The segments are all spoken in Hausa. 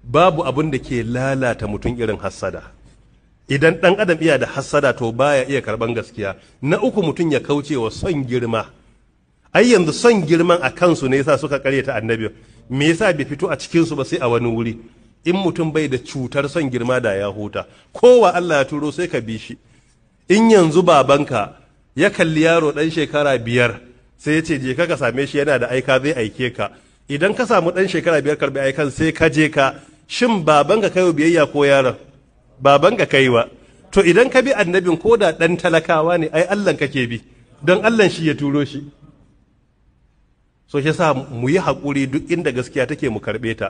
Babu abin da ke lalata mutum irin hassada. Idan ɗan adam iya da hassada, to baya iya karban gaskiya. Na uku, mutum ya kauce wa son girma. Ai yanzu son girman a kansu ne yasa suka karyata annabi. Me yasa bai fito a cikin su ba sai a wani wuri? In mutum bai da cutar son girma, da ya huta. Kowa Allah ya turo, sai ka bi shi. In yanzu babanka ya kalli yaro dan shekara 5, sai ya ce, "Je ka same shi, yana da aika, zai aike ka." Idan ka samu dan shekara 5 karbi aikan, sai ka je ka, shin babanka kai biyayya ko yaron? Babanka kaiwa. To idan ka bi annabin, ko da dan talakawa ne, ai Allah kake bi, don Allah shi ya turo shi. So shi yasa mu yi haƙuri, duk inda gaskiya take mu karɓe ta.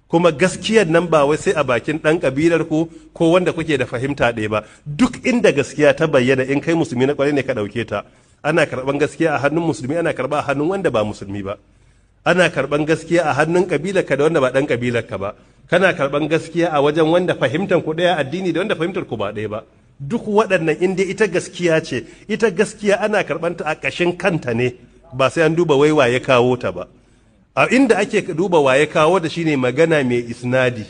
Kuma gaskiyar nan ba wai sai a bakin ɗan ƙabilar ku ko wanda kuke da fahimta ɗaya ba. Duk inda gaskiya ta bayyana, in kai musulmi na ƙwarai ne, ka ɗauke ta. Ana karɓan gaskiya a hannun musulmi, ana karɓa a hannun wanda ba musulmi ba. Ana karɓan gaskiya a hannun ƙabilar ka da wanda ba ɗan ƙabilar ka ba. Kana karɓan gaskiya a wajen wanda fahimtar ku ɗaya addini da wanda fahimtar ku ba ɗaya ba. Duk waɗannan, inda ita gaskiya ce, ita gaskiya ana karɓanta a ƙashin kanta ne, ba sai an duba wai waye kawo ta ba. A inda ake duba waye kawo da shine magana mai isnadi.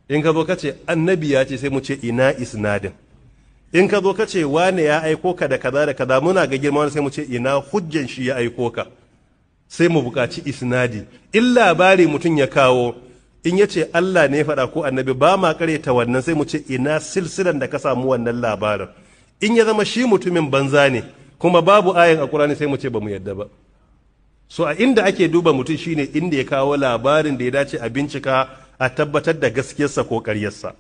In ka zo ka ce annabi ya ce, sai mu ce, "Ina isnadin?" In ka zo ka ce wane ya aiko ka da kaza da kaza, muna ga girma, sai mu ce, "Ina hujjan shi ya aiko ka?" Sai mu buƙaci isnadi. In labari mutum ya kawo, in ya ce Allah ne ya faɗa ko annabi, ba ma ta wannan, sai mu ce, "Ina silsilan da ka samu wannan labarin?" In ya zama shi mutumin banza ne kuma babu ayin a Qur'ani, sai mu ce ba mu yadda ba. So a inda ake duba mutum shine inda ya kawo labarin da ya dace a bincika a tabbatar da gaskiyarsa ko ƙaryarsa.